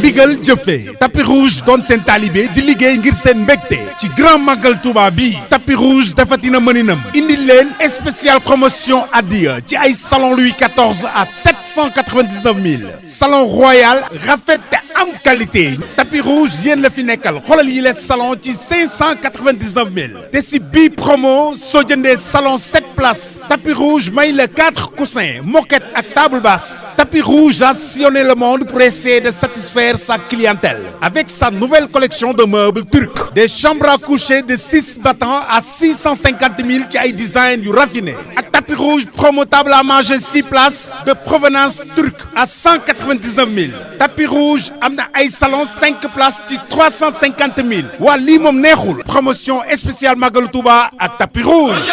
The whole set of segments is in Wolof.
ndigal jëfe tapis rouge doon seen taalibe di liggéey ngir seen mbégte ci grand magal Touba bi tapis rouge dafatina mëninam indi leen spécial promotion addiya ci ay salon Louis XIV à 799 000 salon royal rafet te am qualité tapis rouge yéen la fi nekkal xoolal yi les salon ci 599 000 te si bii promo soo jëndee salon 7 places tapis rouge may la 4 coussins moquette ak table basse tapis rouge a sillonné le monde pour essayer de satisfaire sa clientèle avec sa nouvelle collection de meubles turcs des chambres à coucher de 6 battants à 650 000 ci ay design yu raffiné ak tapis rouge promo table à manger 6 places de provenance turque à 199 000 tapis rouge am na ay salon 5 places ci 350 000 waa lii moom neexul promotion spéciale Magalu Touba ak tapis rouge.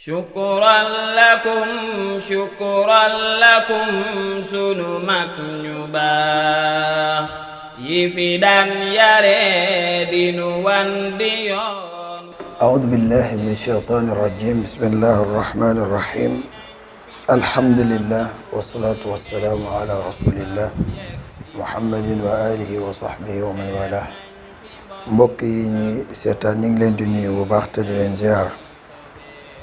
shukran lakum sunu mag ñu baax yi fi daan yare dinu wan di yoon. a'uudu billahi min shaytaani rajiim bismillahi rahmaani rahiim alhamdulillah wasalaatu wasalaamu ala rasulillah muhammadin wa alihi wa sahbihi wa man wala. mbokk yi ñi seetaan ñu ngi leen di nuyu bu baax te di leen ziyaar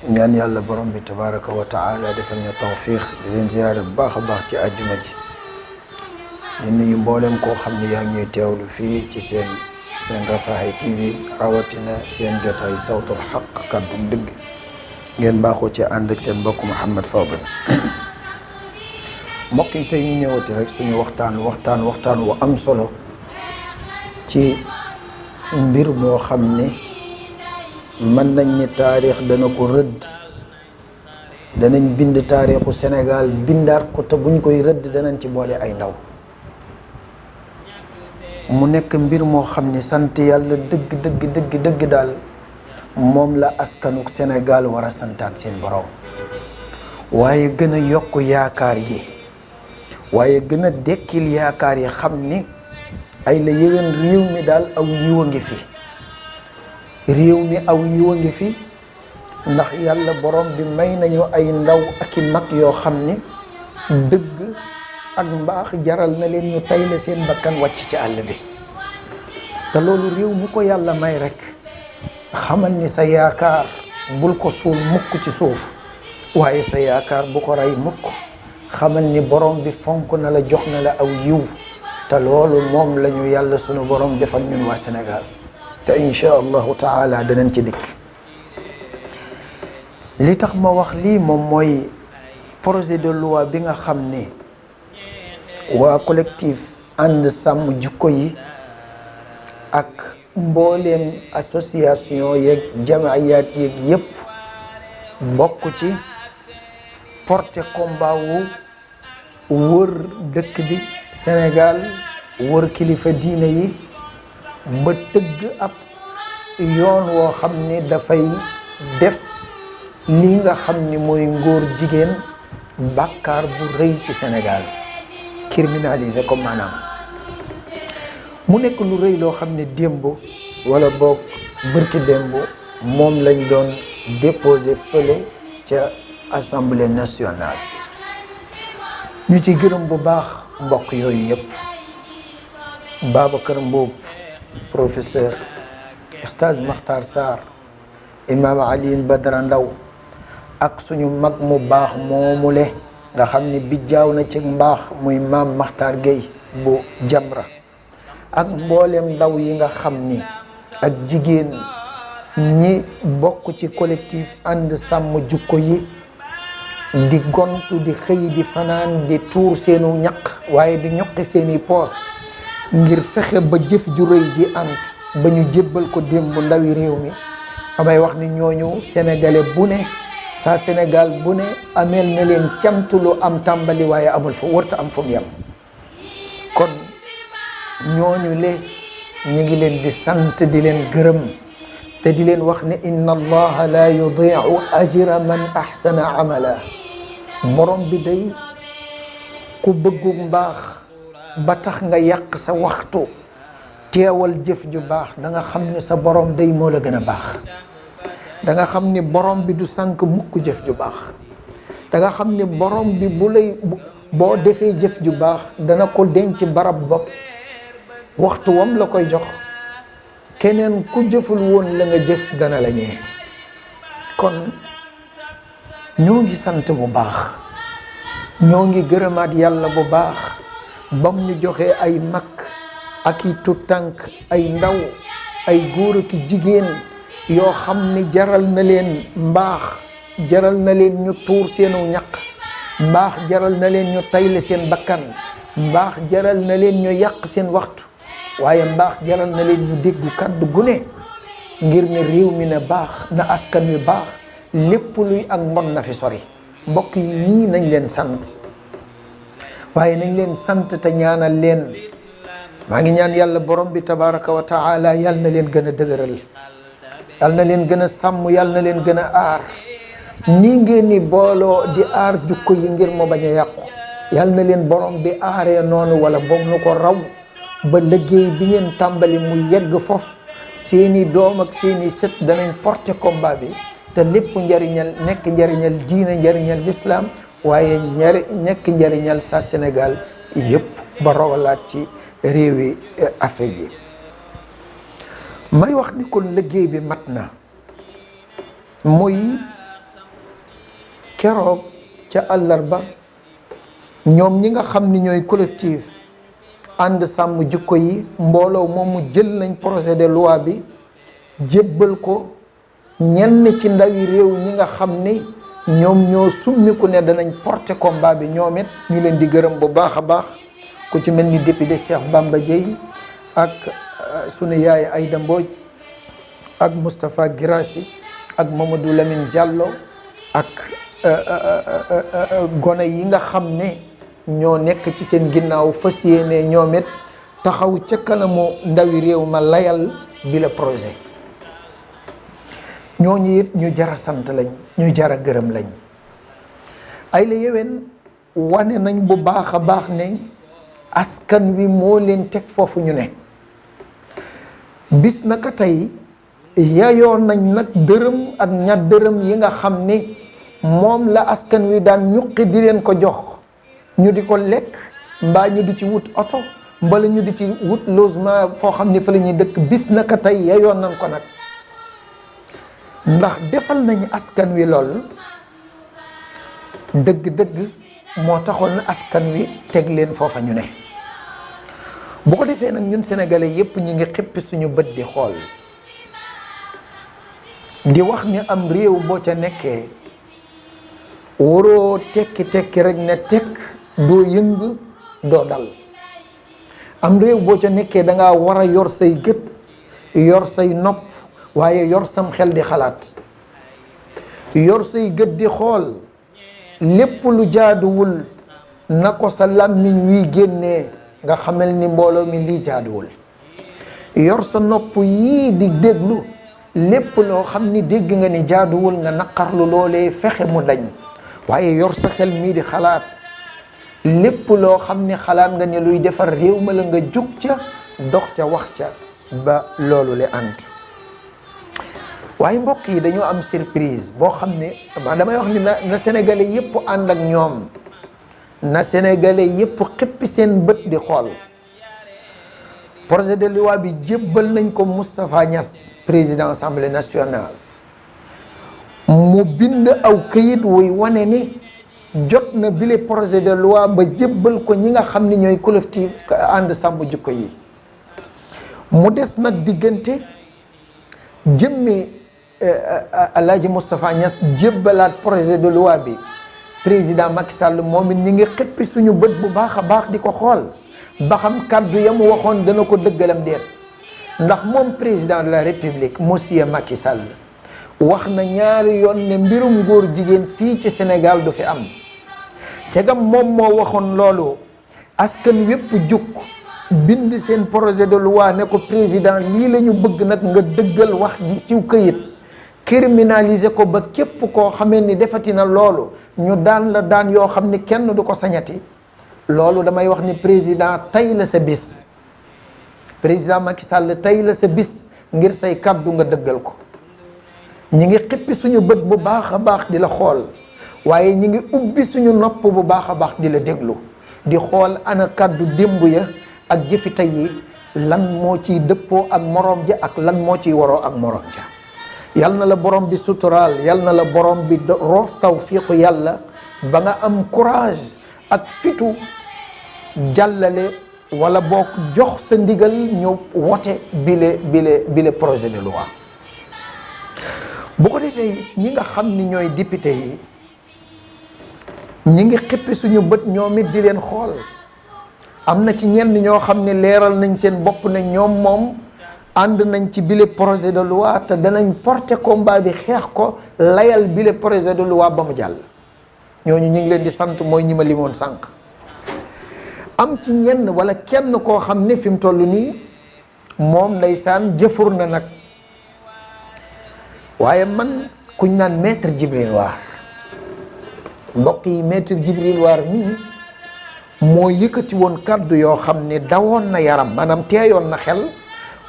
ñaan yàlla borom bi tabaraka wa taala defal ñu tawfiq di leen ziyaare bu baax a baax ci àjjuma ji di nuyu mboolem koo xam ne yaa ngi ñuy teewlu fii ci seen Rafah TV rawatina seen jotaay sawtul xaq kaddu dëgg ngeen baaxoo ci ànd ak seen mbokk Mouhamed Fadel. mbokk yi tey ñu ñëwati rek suñu waxtaan wu am solo ci mbir moo xam ne mën nañ ni taarix dana ko rëdd danañ bind taarixu Sénégal bindaat ko te buñ koy rëdd danañ ci boole ay ndaw mu nekk mbir moo xam ni sant yàlla dëgg daal moom la askanuk Sénégal war a santaat seen borom waaye gën a yokk yaakaar yi waaye gën a dekkil yaakaar yi xam ni ay la yéwén réew mi daal aw yiw a ngi fi ndax yàlla borom bi may nañu ay ndaw ak i mag yoo xam ni dëgg ak mbaax jaral na leen ñu tayle seen bakkan wàcc ci àll bi te loolu réew mu ko yàlla may rek xamal ni sa yaakaar bul ko suul mukk ci suuf waaye sa yaakaar bu ko rey mukk xamal ni borom bi fonk na la jox na la aw yiw te loolu moom la ñu yàlla sunu borom defal ñun waa Sénégal te incha allahu taala danañ ci dikk. li tax ma wax lii moom mooy projet de loi bi nga xam ne waa collectif ànd sàmm jikko yi ak mbooleem association yeeg jamayaat yeeg yépp bokk ci porter combat wu wër dëkk bi Sénégal wër kilifa diine yi ba tëgg ab yoon woo xam ne dafay def lii nga xam ni mooy ngóor jigéen bàkkaar bu rëy ci Sénégal criminalisé ko maanaam mu nekk lu rëy loo xam ne démb wala boog bërki démb moom lañ doon déposé fële ca assemblée nationale ñu ci gërëm bu baax mbokk yooyu yëpp Babacar Mboup professeur Oustaz Makhtar Sarr Imam Alioune Badara Ndaw ak suñu mag mu baax moomule nga xam ni bijjaaw na ci mbaax muy maam Makhtar Gueye bu Jamra ak mboolem ndaw yi nga xam ni ak jigéen ñi bokk ci collectif ànd sàmm jukko yi di gontu di xëy di fanaan di tuur seenu ñaq waaye di ñoqi seeni poos ngir fexe ba jëf ju rëy ji ant ba ñu jébbal ko démb ndawi réew mi damay wax ni ñooñu sénégalais bu ne sa Sénégal bu ne ameel na leen cant lu am tàmbali waaye amul fa warta am fu mu yem kon ñooñu le ñu ngi leen di sant di leen gërëm te di leen wax ne inna allaha la yudi'u ajra man ahsana amala borom bi day ku bëggu mbaax ba tax nga yàq sa waxtu teewal jëf ju baax da nga xam ne sa borom day moo la gën a baax da nga xam ni borom bi du sànk mukk jëf ju baax. da nga xam ni borom bi boo defee jëf ju baax dana ko denc barab bopp waxtu wam la koy jox. keneen ku jëful woon la nga jëf dana la ñee. kon ñoo ngi sant bu baax, ñoo ngi gërëmaat yàlla bu baax bam ñu joxee ay mag ak i tuttànk, ay ndaw, ay góor ak i jigéen yoo xam ni jaral na leen mbaax, jaral na leen ñu tuur seenu ñaq, mbaax jaral na leen ñu tayle seen bakkan, mbaax jaral na leen ñu yàq seen waxtu, waaye mbaax jaral na leen ñu déggu kàddu gune ngir ne réew mi na baax, na askan wi baax, lépp luy ak mbon na fi sori. mbokk yi ñii nañ leen sant, waaye nañ leen sant te ñaanal leen. maa ngi ñaan yàlla borom bi tabaraka wa taala yàlla na leen gën a dëgëral, yàlla na leen gën a sàmm, yàlla na leen gën a aar. nii ngeen ni booloo di aar jukko yi ngir mu bañ a yàqu, yàlla na leen borom bi aaree noonu wala boog nu ko raw, ba liggéey bi ngeen tàmbali mu yegg foofu. seeni doom ak seeni sët danañ porter combat bi te lépp njariñal nekk njariñal diina, njariñal lislaam, waaye nekk njariñal sa Sénégal yëpp ba rogalaat ci réewi Afrique yi. may wax ni kon liggéey bi mat na. muy keroog ca àllarba ñoom ñi nga xam ni ñooy collectif ànd sàmm jikko yi, mbooloo moomu jël nañ projet de loi bi jébbal ko ñenn ci ndawi réew ñi nga xam ni ñoom ñoo summiku ne danañ porter combat bi. ñoom it ñu leen di gërëm bu baax a baax, ku ci mel ni député Cheikh Bamba Dièye ak sunu yaay Aïda Mbodj ak Moustapha Guirassy ak Mamadou Lamine Diallo ak gone yi nga xam ne ñoo nekk ci seen ginnaaw fas yéene ñoom it taxaw ca kanamu ndawi réew ma layal bi la projet. ñooñu it ñu jara sant lañ, ñu jara gërëm lañ. ay la yeween wane nañ bu baax a baax ne askan wi moo leen teg foofu ñu ne. bis naka tey yayoon nañ nag dërëm ak ñaar dërëm yi nga xam ni moom la askan wi daan ñuqi di leen ko jox, ñu di ko lekk, mbaa ñu di ci wut oto, mbala ñu di ci wut logement foo xam ni fa la ñuy dëkk. bis naka tey yayoon nañ ko nag, ndax defal nañu askan wi lool dëgg-dëgg moo taxoon na askan wi teg leen foofa ñu ne. bu ko defee nag ñun sénégalais yépp ñu ngi xippi suñu bët di xool, di wax ni am réew boo ca nekkee waroo tekki rek ne tekk, doo yëng doo dal. am réew boo ca nekkee da ngaa war a yor say gët, yor say nopp, waaye yor sam xel di xalaat, yor say gët di xool. lépp lu jaaduwul na ko sa làmmiñ wi génnee nga xamal ni mbooloo mi lii jaaduwul. yor sa nopp yii di déglu, lépp loo xam ni dégg nga ni jaaduwul nga naqarlu loolee fexe mu dañ. waaye yor sa xel mii di xalaat, lépp loo xam ni xalaat nga ni luy defar réew ma la nga jóg ca, dox ca, wax ca ba loolu le ànd. waaye mbokk yi dañoo am surprise boo xam ne damay wax ni na sénégalais yépp ànd ak ñoom, na sénégalais yépp xippi seen bët di xool. projet de loi bi jébbal nañ ko Moustapha Niass, président assemblée nationale, mu bind aw këyit wuy wane ni jot na bile projet de loi ba jébbal ko ñi nga xam ni ñooy collectif ànd sàmm jikko yi. mu des nag diggante jëmmi Alaaji Moustapha Niass jébbalaat projet de loi bi président Macky Sall, moom it ñi ngi xippi suñu bët bu baax a baax di ko xool ba xam kàddu ya mu waxoon dana ko dëggalam déet. ndax moom président de la république monsieur Macky Sall wax na ñaari yoon ne mbirum góor jigéen fii ci Sénégal du fi am. segam moom moo waxoon loolu, askan wépp jukk bind seen projet de loi ne ko président lii la ñu bëgg nag nga dëggal wax ji ci këyit, criminaliser ko ba képp koo xamee ni defati na loolu ñu daan la daan yoo xam ni kenn du ko sañati. loolu damay wax ni président tey la sa bis, président Macky Sall tey la sa bis ngir say kàddu nga dëggal ko. ñi ngi xippi suñu bët bu baax a baax di la xool waaye ñi ngi ubbi suñu nopp bu baax a baax di la déglu di xool ana kàddu démb ya ak jëfi tey yi lan moo ciy dëppoo ak morom ja ak lan moo ciy waroo ak morom ja. yal na la borom bi suturaal, yal na la borom bi roof tawfiiqu yàlla ba nga am courage ak fitu jàllale wala boog jox sa ndigal ñu wote bile projet de loi. bu ko defee ñi nga xam ni ñooy député yi ñi ngi xippi suñu bët ñoom it di leen xool. am na ci ñenn ñoo xam ne leeral nañ seen bopp ne ñoom moom ànd nañ ci bile projet de loi te danañ porter combat bi xeex ko layal bile projet de loi ba mu jàll. ñooñu ñu ngi leen di sant mooy ñi ma limoon sànq. am ci ñenn wala kenn koo xam ne fi mu toll nii moom ndeysaan jëfur na nag waaye man kuñ naan maître Djibril War mbokk yi maître Djibril War mii moo yëkkati woon kàddu yoo xam ne dawoon na yaram maanaam teeyoon na xel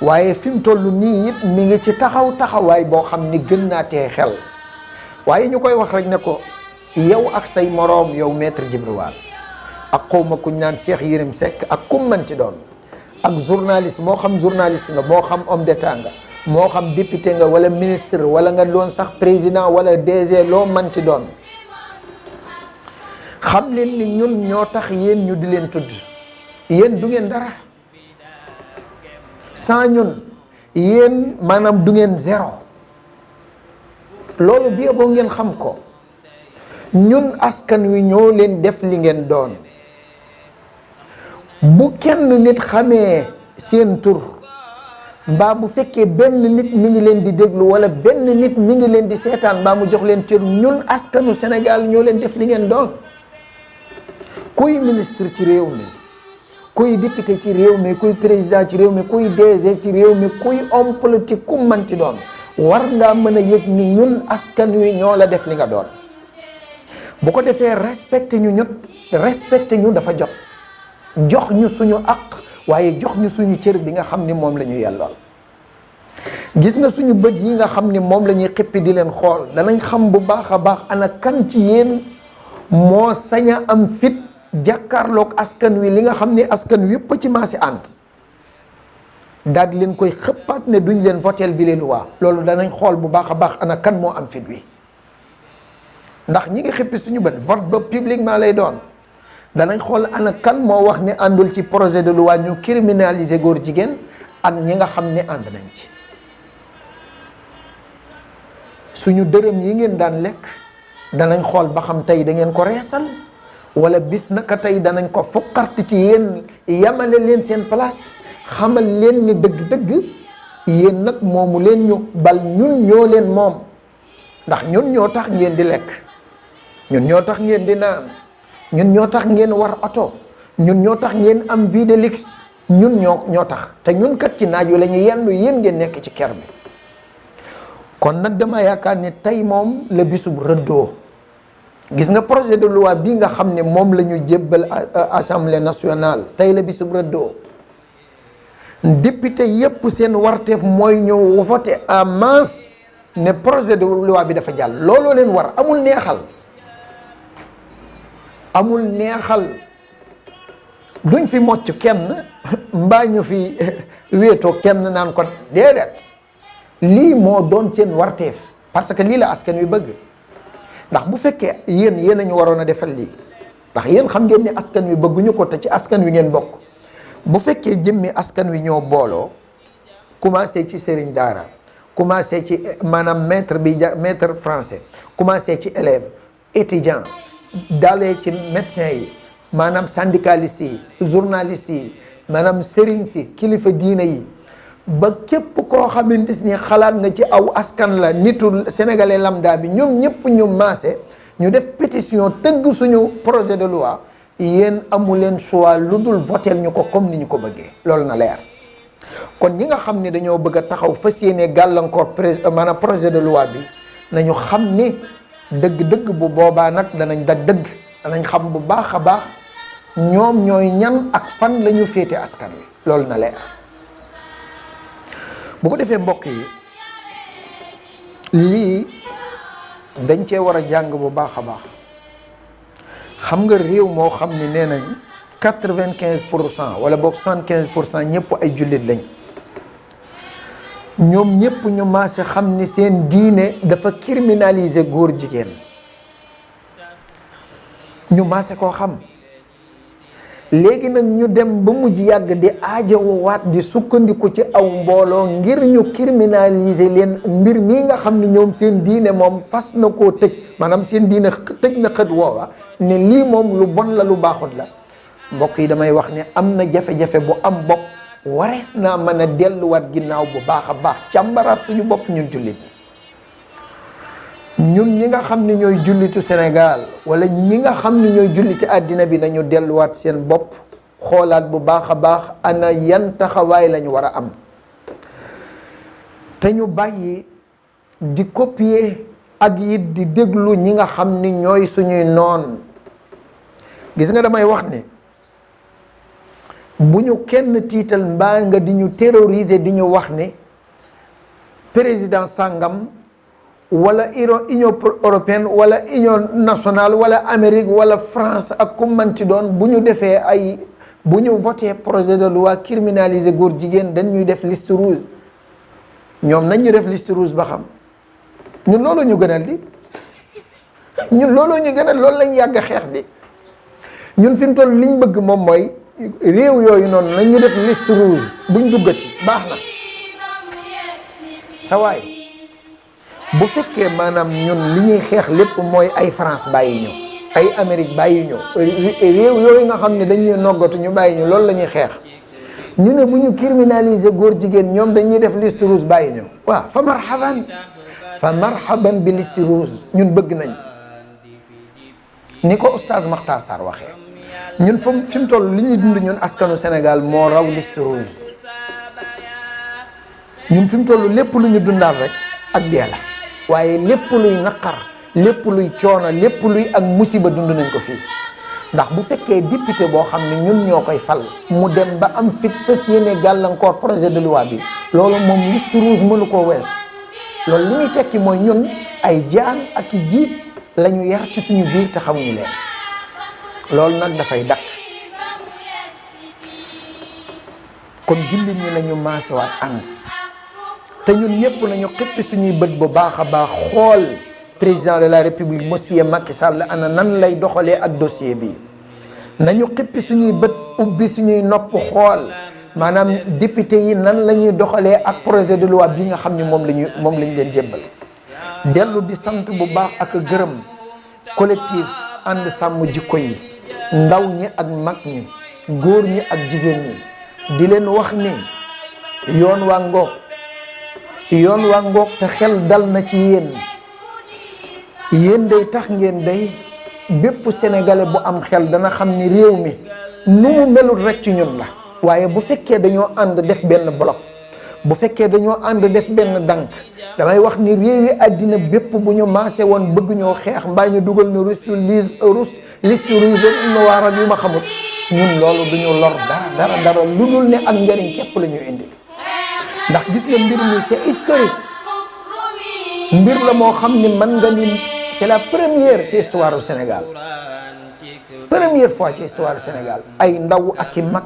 waaye fi mu toll nii it mi ngi ci taxawaay boo xam ne gën naa tee xel waaye ñu koy wax rek ne ko yow ak say moroom yow maître Djibril War ak xawma kuñ naan Cheikh Yérim Seck ak kum manti doon ak journaliste moo xam journaliste nga moo xam homme d'état nga moo xam député nga wala ministre wala nga doon sax président wala DG loo manti doon xam leen ni ñun ñoo tax yéen ñu di leen tudd yéen du ngeen dara sans ñun yéen maanaam du ngeen zéro loolu bi boo ngeen xam ko ñun askan wi ñoo leen def li ngeen doon bu kenn nit xamee seen tur mbaa bu fekkee benn nit mi ngi leen di déglu wala benn nit mi ngi leen di seetaan mbaa mu jox leen cër ñun askanu Sénégal ñoo leen def li ngeen doon kuy ministre ci réew mi kuy député ci réew mi kuy président ci réew mi kuy DG ci réew mi kuy homme politique ku manti doon war ngaa mën a yëg ni ñun askan wi ñoo la def li nga doon bu ko defee respecté ñu dafa jot jox ñu suñu àq waaye jox ñu suñu cër bi nga xam ni moom la ñu yellool gis nga suñu bët yi nga xam ni moom la ñuy xippi di leen xool danañ xam bu baax a baax ana kan ci yéen moo sañ a am fit jàkkaarloog askan wi li nga xam ni askan wi yëpp ci maasi ànd daal di leen koy xëppaat ne duñ leen voteel bi leen waa loolu danañ xool bu baax a baax ana kan moo am fit wi ndax ñi ngi xippi suñu bët vote ba publiquement lay doon danañ xool ana kan moo wax ne àndul ci projet de loi ñu criminaliser góor jigéen ak ñi nga xam ne ànd nañ ci suñu dërëm yi ngeen daan lekk danañ xool ba xam tey da ngeen ko reesal wala bis naka tey danañ ko fokkarti ci yéen yamale leen seen place xamal leen ni dëgg-dëgg yéen nag moomu leen ñu bal ñun ñoo leen moom ndax ñun ñoo tax ngeen di lekk ñun ñoo tax ngeen di naan ñun ñoo tax ngeen war oto ñun ñoo tax ngeen am vie de luxe ñun ñoo tax te ñun kat ci naaj wi la ñu yendu yéen ngeen nekk ci ker bi kon nag dama yaakaar ne tey moom la bisub rëddoo gis nga projet de loi bi nga xam ne moom la ñu jébbal assemblée nationale tey la bisub rëddoo député yépp seen warteef mooy ñu voté en masse ne projet de loi bi dafa jàll looloo leen war amul neexal duñ fi mocc kenn mbaa ñu fi wéetoo kenn naan ko déedéet lii moo doon seen warteef parce que lii la askan wi bëgg ndax bu fekkee yéen a ñu waroon a defal lii ndax yéen xam ngeen ni askan wi bëgguñu ko te ci askan wi ngeen bokk bu fekkee jëmmi askan wi ñoo booloo commencé ci sëriñ daara commencé ci maanaam maître français commencé ci élève étudiant dalee ci médecin yi maanaam syndicaliste yi journaliste yi maanaam sëriñ si kilifa diine yi ba képp koo xamante ni xalaat nga ci aw askan la nitu sénégalais lambda bi ñoom ñëpp ñu maase ñu def pétition tëgg suñu projet de loi yéen amu leen choix lu dul voter ñu ko comme ni ñu ko bëggee loolu na leer kon ñi nga xam ne dañoo bëgg a taxaw fas yéene gàllankoor maanaam projet de loi bi nañu xam ni dëgg-dëgg bu boobaa nag danañ dëgg danañ xam bu baax a baax ñoom ñooy ñan ak fan la ñu féete askan wi loolu na leer bu ko defee mbokk yi lii dañ cee war a jàng bu baax a baax. xam nga réew moo xam ni nee nañ 95% wala boog 75% ñëpp ay jullit lañ, ñoom ñëpp ñu maase xam ni seen diine dafa criminaliser góor jigéen, ñu maase koo xam. léegi nag ñu dem ba mujj yàgg di aajowaat di sukkandiku ci aw mbooloo ngir ñu criminaliser leen mbir mii nga xam ni ñoom seen diine moom fas na koo tëj, maanaam seen diine tëj na xët woowa ne lii moom lu bon la, lu baaxut la. mbokk yi damay wax ne am na jafe-jafe bu am bopp, warees naa mën a delluwaat ginnaaw bu baax a baax, càmbaraat suñu bopp ñun jullit ñun ñi nga xam ne ñooy jullitu Sénégal wala ñi nga xam ne ñooy julliti àddina bi, nañu delluwaat seen bopp xoolaat bu baax a baax ana yan taxawaay lañu war a am, te ñu bàyyi di copier ak it di déglu ñi nga xam ni ñooy suñuy noon. gis nga damay wax ne bu ñu kenn tiital mbaa nga di ñu terroriser di ñu wax ne président sàngam wala Union européenne wala Union nationale wala Amérique wala France ak ku manti doon bu ñu defee bu ñu voté projet de loi criminaliser góor jigéen dañ ñuy def liste rouge. ñoom nañ ñu def liste rouge ba xam ñun loolu ñu gënal di ñun loolu ñu gënal, loolu lañ yàgg xeex di. ñun fi mu toll liñ bëgg moom mooy réew yooyu noonu nañ ñu def liste rouge buñ duggati baax na sa waay. bu fekkee maanaam ñun li ñuy xeex lépp mooy ay France bàyyi ñu, ay Amérique bàyyi ñu, réew yooyu nga xam ne dañuy noggatu ñu bàyyi ñu, loolu la ñuy xeex. ñu ne bu ñu criminaliser góor jigéen ñoom dañuy def liste rouge bàyyi ñu, waaw fa marhaban bi liste rouge. ñun bëgg nañ ni ko oustaz Makhtar Sarr waxee, ñun fi mu toll li ñuy dund ñun askanu Sénégal moo raw liste rouge. ñun fi mu toll lépp lu ñu dundaal rek ak dee la, waaye lépp luy naqar, lépp luy coono, lépp luy ak musiba dund nañ ko fii. ndax bu fekkee député boo xam ne ñun ñoo koy fal mu dem ba am fit fas yéene gàllankoor projet de loi bi, loolu moom liste rouge mënu koo wees. loolu li muy tekki mooy ñun ay jaan ak i jiit la ñu yar ci suñu biir te xamuñu leen. loolu nag dafay dakk. kon jullit ñi lañu maasewaat ànd te ñun ñëpp nañu xippi suñuy bët bu baax a baax xool président de la république monsieur Macky Sall ana nan lay doxalee ak dossier bi. nañu xippi suñuy bët ubbi suñuy nopp xool maanaam député yi nan la ñuy doxalee ak projet de loi bi nga xam ne moom lañu leen jébbal. dellu di sant bu baax ak gërëm collectif ànd sàmm jikko yi, ndaw ñi ak mag ñi, góor ñi ak jigéen ñi, di leen wax ni yoon waa ngoog te xel dal na ci yéen day tax ngeen day bépp sénégalais bu am xel dana xam ni réew mi nu mu melul rek ci ñun la. waaye bu fekkee dañoo ànd def benn bloc, bu fekkee dañoo ànd def benn dànk, damay wax ni réewi àddina bépp bu ñu maase woon bëgg ñoo xeex mbaa ñu dugal na liste rouge noire yu ma xamut, ñun loolu duñu lor dara lu dul ne ak njariñ képp la ñuy indi. ndax gis nga mbir mi c'est historique, mbir la moo xam ni man nga ni c'est la première ci histoire du Sénégal, première fois ci histoire du Sénégal. ay ndaw ak i mag,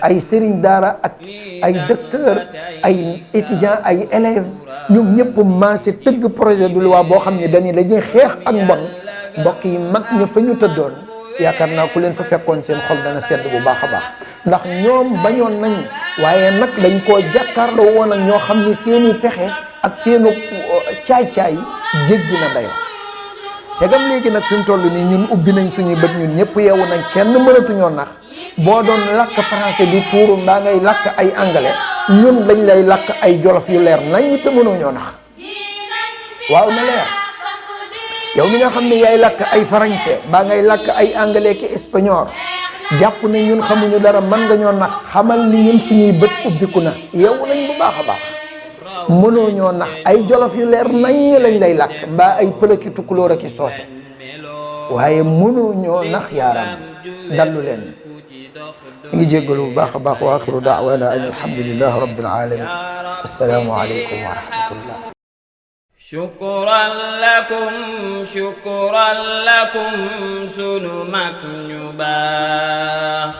ay sëriñ daara ak ay docteur, ay étudiants, ay élèves, ñoom ñëpp maase tëgg projet de loi boo xam ne dañuy xeex ak mbon. mbokk yi mag ña fa ñu tëddoon yaakaar naa ku leen fa fekkoon seen xol dana sedd bu baax a baax, ndax ñoom bañoon nañ, waaye nag dañ koo jàkkaarloo woon ak ñoo xam ni seeni pexe ak seenu caay-caay jéggi na dayo. segam léegi nag fi mu toll nii ñun ubbi nañ suñuy bët, ñun ñëpp yeewu nañ, kenn mënatuñoo nax. boo doon làkk français di tuuru ndaa ngay làkk ay anglais, ñun dañ lay làkk ay jolof yu leer nañ te mënuñoo nax. waaw na leer. yow mi nga xam ne yaay làkk ay français baa ngay làkk ay anglais ki espagnol, jàpp ne ñun xamuñu dara, mën nga ñoo nax. xamal ni ñun suñuy bët ubbiku na, yeewu nañ bu baax a baax. mënoo ñoo nax, ay jolof yu leer nañ lañ lay làkk mbaa ay pëlëki tukulóor aki soose, waaye mënoo ñoo nax yaaram. dallu leen. ngi jéggalu bu baax a baax. wa axiru daawana an alhamdulillahi rabbil alamin. assalaamu aleykum wa rahmatullah. shukran lakum sunu mag ñu baax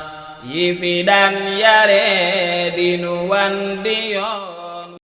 yi fi daan yare dinu wan di yoon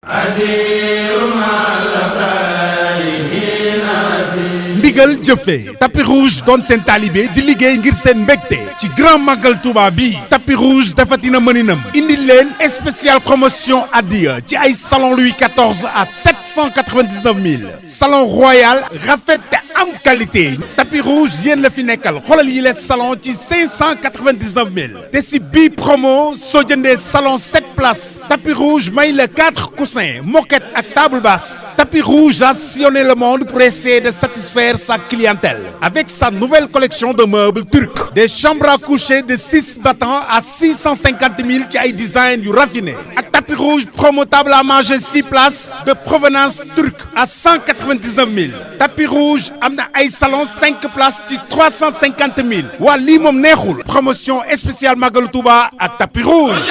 ndigal jëfe tapis rouge doon seen taalibe di liggéey ngir seen mbégte ci grand magal Touba bi tapis rouge dafatina mëninam indi leen spécial promotion addiya ci ay salon Louis XIV à 799 000 salon royal rafet te am qualité tapis rouge yéen la fi nekkal xoolal yi les salon ci 599 000 te si bii promo soo jëndee salon 7 places tapis rouge may la 4 coussins moquette ak table basse tapis rouge a sillonné le monde pour essayer de satisfaire sa clientèle avec sa nouvelle collection de meubles turcs des chambres à coucher de 6 battants à 650 000 ci ay design yu raffiné ak tapis rouge promo table à manger 6 places de provenance turque à 199 000 tapis rouge am na ay salon 5 places ci 350 000 waa lii moom neexul promotion spéciale Magalu Touba ak tapis rouge